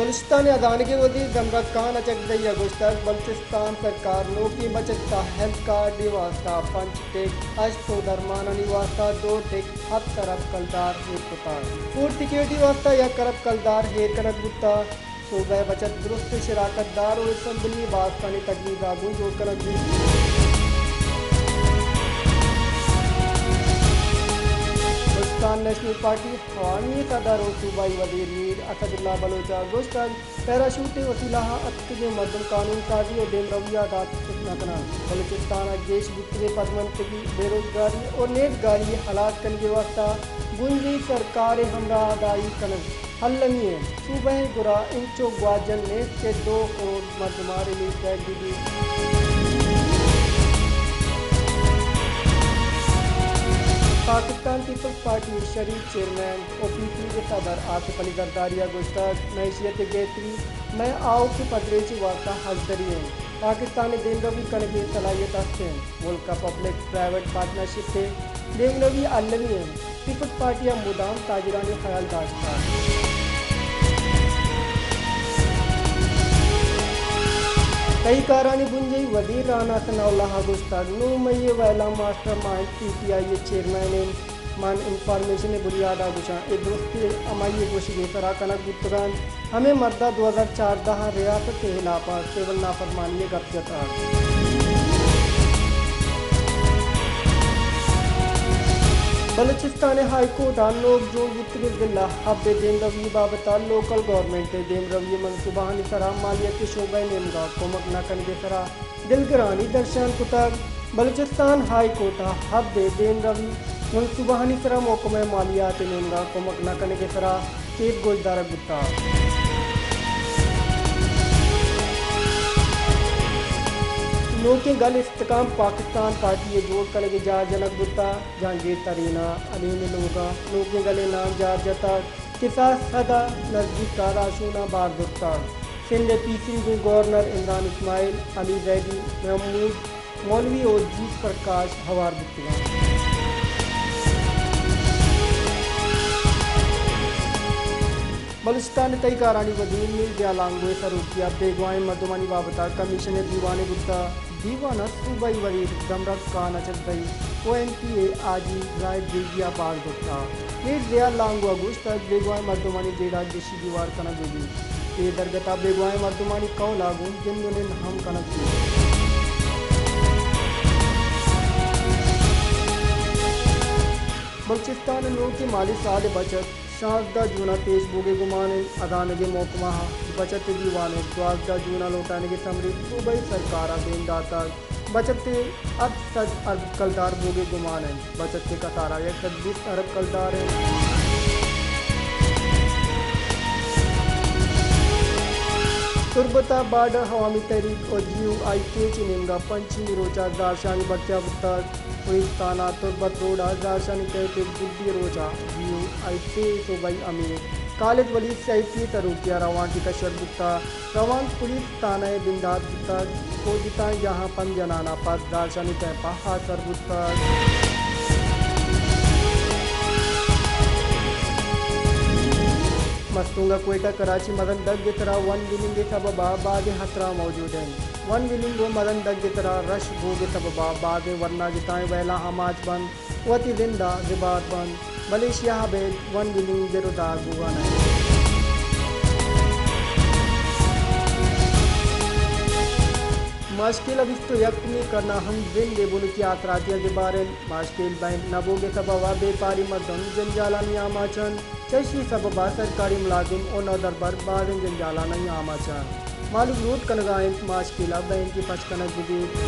بلوچستان ءِ ہزانگ ءِ وزیر زمرک خان اچکزئی ءَ گوشتگ، بلوچستان سرکار نوکیں بچت ءَ ہیلتھ کارڈ ءِ واستہ پنچ ٹک، اشپ ءُ درمانانی واستہ دو ٹک، ہپت ارب کلدار ایر کتگ۔ فوڈ سیکورٹی واستہ یک ارب کلدار ایر کنگ بوتگ۔ صوبہ ءِ بچت درست شراکت دار ءُ اسمبلی ءِ باسکانی تجویز ءَ گوں جوڑ کنگ بیت۔ بلوچستان نیشنل پارٹی عوامی صدر ءُ صوبائی وزیر میر اسد اللہ بلوچ ءَ گوشتگ، پیراشوٹ ءِ وسیلہ ءَ اتکگیں مردم قانون سازی ءُ دیمروی ءَ دات نہ کن انت۔ بلوچستان ءَ گیش بوتگیں پدمنتگی، بے روزگاری ءُ نیزگاری ءِ ہلاس کنگ ءِ واستہ گونجی سرکار ءِ ہمراہ داری کنگ المی انت۔ صوبہ ءِ گورا انچو گواجن نیست کہ دو کروڑ مردم ءَ ریلیف دئیگ بہ بیت۔ پاکستان پیپلز پارٹی ءِ شریک چیئرمین ءُ پی پی ءِ صدر آصف علی زرداری ءَ گوشتگ، معیشت ءِ بہتری مئے آؤکیں پدریچ ءِ واستہ ہژدری انت۔ پاکستان ءَ دیمروی کنگ ءِ صلاحیت است انت۔ ملک ءَ پبلک پرائیویٹ پارٹنرشپ ءِ دیمروی المی انت۔ پیپلز پارٹی ءَ مدام تاجرانی خیال داشتگ۔ تہی کارانی بنجاہی وزیر رانا ثناء اللہ ءَ گوشتگ، نو مئی ءِ ویل ءَ master mind P T I ءِ چیئرمین انت۔ من انفارمیشن ءِ بنیاد ءَ گوشاں، اے درستی ہمائی ءِ گوشگ ءِ سرا کنگ بوتگ انت۔ ہمے مرد ءَ دو ہزار چاردہ ءَ ریاست ءِ ہلاپ ءَ سول نافرمانی ءِ گپ جتگ۔ بلوچستان ءِ ہائی کورٹ ءَ نوک جوڑ بوتگیں ضلع حب ءِ دیمروی ءِ بابت ءَ لوکل گورنمنٹ ءِ دیمروی ءِ منصوبہانی سرا مالیاتی شعبہ ءِ نیمگ ءَ کمک نہ کنگ ءِ سرا دلگرانی درشان کتگ۔ بلوچستان ہائی کورٹ ءَ حب ءِ دیمروی منصوبہانی سرا محکمہ مالیات ءِ نیمگ ءَ کمک نہ کنگ ءِ سرا کیس گوشدارگ بوتگ۔ نوکیں گل استحکام پاکستان پارٹی ءِ جوڑ کنگ ءِ جار جنگ بوتگ۔ جہانگیر ترین ءَ علیم ءِ لوگ ءَ نوکیں گل ءِ نام جار جتگ۔ کساس سد ءَ نزیک ءَ راہشون ءَ بار زرتگ۔ سندھ ءِ پیسریگیں گورنر عمران اسماعیل، علی زیدی، محمود مولوی ءُ جیت پرکاش ہوار بوتگ انت۔ بلوچستان ءِ تہی کارانی وزیر میر ضیاء لانگو ءِ سروکی ءَ بیگواہیں مردمانی بابت ءَ کمیشن ءِ دیوانے بوتگ۔ دیوان ءَ صوبائی وزیر زمرک خان اچکزئی ءُ ایم پی اے حاجی زاہد بیگی ءَ بار زرتگ۔ میر ضیاء لانگو ءَ گوشتگ، بیگواہیں مردمانی جیڑہ گیشی گیوار کنگ بہ بیت۔ اے درگت ءَ بیگواہیں مردمانی کہول ءَ گوں جند ءُ نند ہم کنگ بیت۔ بلوچستان ءِ نوکیں مالی سال ءِ بچت شانزدہ جون ءَ پیش بوگ ءِ گمان انت۔ ہزانگیں محکمہ ءَ بچت ءِ دیوان ءِ دوازدہ جون ءَ لوٹائینگ ءِ سمریگ صوبائی سرکار ءَ بندات داتگ۔ بچت ءِ ہپت سد ارب کلدار بوگ ءِ گمان انت۔ بچت ءِ کسارہ یک سد بیست ارب کلدار انت۔ تربت ءَ بارڈر عوامی تحریک ءُ جی یو آئی کیچ ءِ نیمگ ءَ پنچمی روچ ءَ زہرشانی برجاہ بوتگ۔ پولیس تھانہ تربت روڈ ءَ زہرشانی تحت ءِ گڈی روچ ءَ جی یو آئی کے ءِ صوبائی امیر خالد ولی سیفی ءِ سروکی ءَ روانکے کشگ بوتگ۔ روانک پولیس تھانہ ءِ بندات بوتگ۔ فوجی تاں یہاں پنچ جنان ءَ پد زہرشانی کیمپ ءَ آسر بوتگ۔ مستونگ ءَ کوئٹہ کراچی مزن دگ ءِ سرا ون ویلنگ ءِ سبب ءَ بازیں خطرہ موجود انت۔ ون ویلنگ ءُ مزن دگ ءِ سرا رش بوگ ءِ سبب ءَ بازیں ورناگتائیں ویلاں آماچ بنت۔ وتی زند ءَ زبہر بنت، بلے ایشی ءَ ابید ون ویلنگ گر ءُ دار بوگا نہ انت۔ ماشکیل ءَ بیست ءُ یکمی کرن ءَ ہم زند ءِ بنکی آسراتیاں زبہر انت۔ ماشکیل بینک نہ بوگ ءِ سبب ءَ بیپاری مردم جنجالانی آماچ انت۔ چہ ایشی سبب ءَ سرکاری ملازم ءُ نودربر بازیں جنجالانی آماچ انت۔ مہلوک لوٹ کنگ ءَ انت ماشکیل ءَ بینک ءَ پچ کنگ بہ بیت۔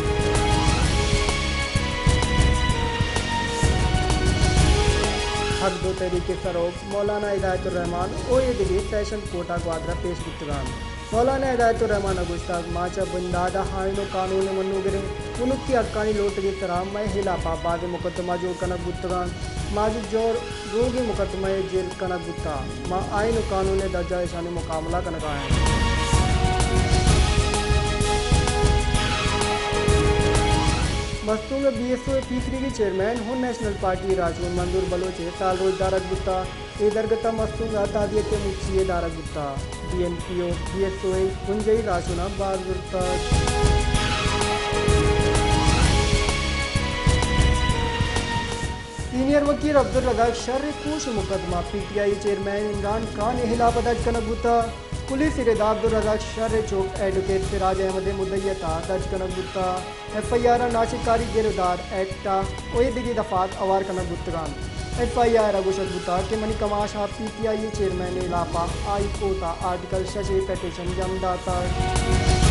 حق دو تحریک ءِ سروک مولانا ہدایت الرحمان ءُ اے دگہ سیشن کورٹ ءَ گوادر ءَ پیش بوتگ انت۔ مولانا ہدایت الرحمان ءَ گوشتگ، ما چہ بندات ءَ آئین ءُ قانون ءِ منوگر ایں، بنکی حقانی لوٹگ ءِ سرا مئے ہلاپ ءَ بازیں مقدمہ جوڑ کنگ بوتگ انت، مازیت جوڑ روگی مقدمہ ءَ جیل کنگ بوتگ۔ ما آئین ءُ قانون ءِ درجہ ءَ اشانی مقابلہ کنگ ءَ ایں۔ مستونگ ءِ بی ایس او ءِ پیسریگیں چیئرمین ءُ نیشنل پارٹی ءِ راہشون منظور بلوچ ءِ سالروچ دارگ بوتگ۔ اے درگت ءَ مستونگ ءَ تادیت ءِ موچی یے دارگ بوتگ۔ بی این پی ءُ بی ایس او ءِ بنجاہی لاشوناں بار زرتگ۔ سینئر وکیل عبدالرزاق شر ءِ کوش ءِ مقدمہ پی ٹی آئی ءِ چیئرمین عمران خان ءِ ہلاپ ءَ درج کنگ بوتگ۔ پولیس ءِ رد ءَ عبدالرزاق شر ءِ چک ایڈووکیٹ سراج احمد ءِ مدعیت ءَ درج کنگ بوتگ۔ ایف آئی آر ءَ ناشرکاری گرودار ایکٹ ءُ اے دگہ دفعات ہوار کنگ بوتگ اَنت۔ ایف آئی آر ءَ گوشگ بوتگ کہ منی کماش ءَ پی ٹی آئی ءِ چیئرمین ءِ ہلاپ ءَ ہائی کورٹ ءَ آرٹیکل شش ءِ پٹیشن جم داتگ۔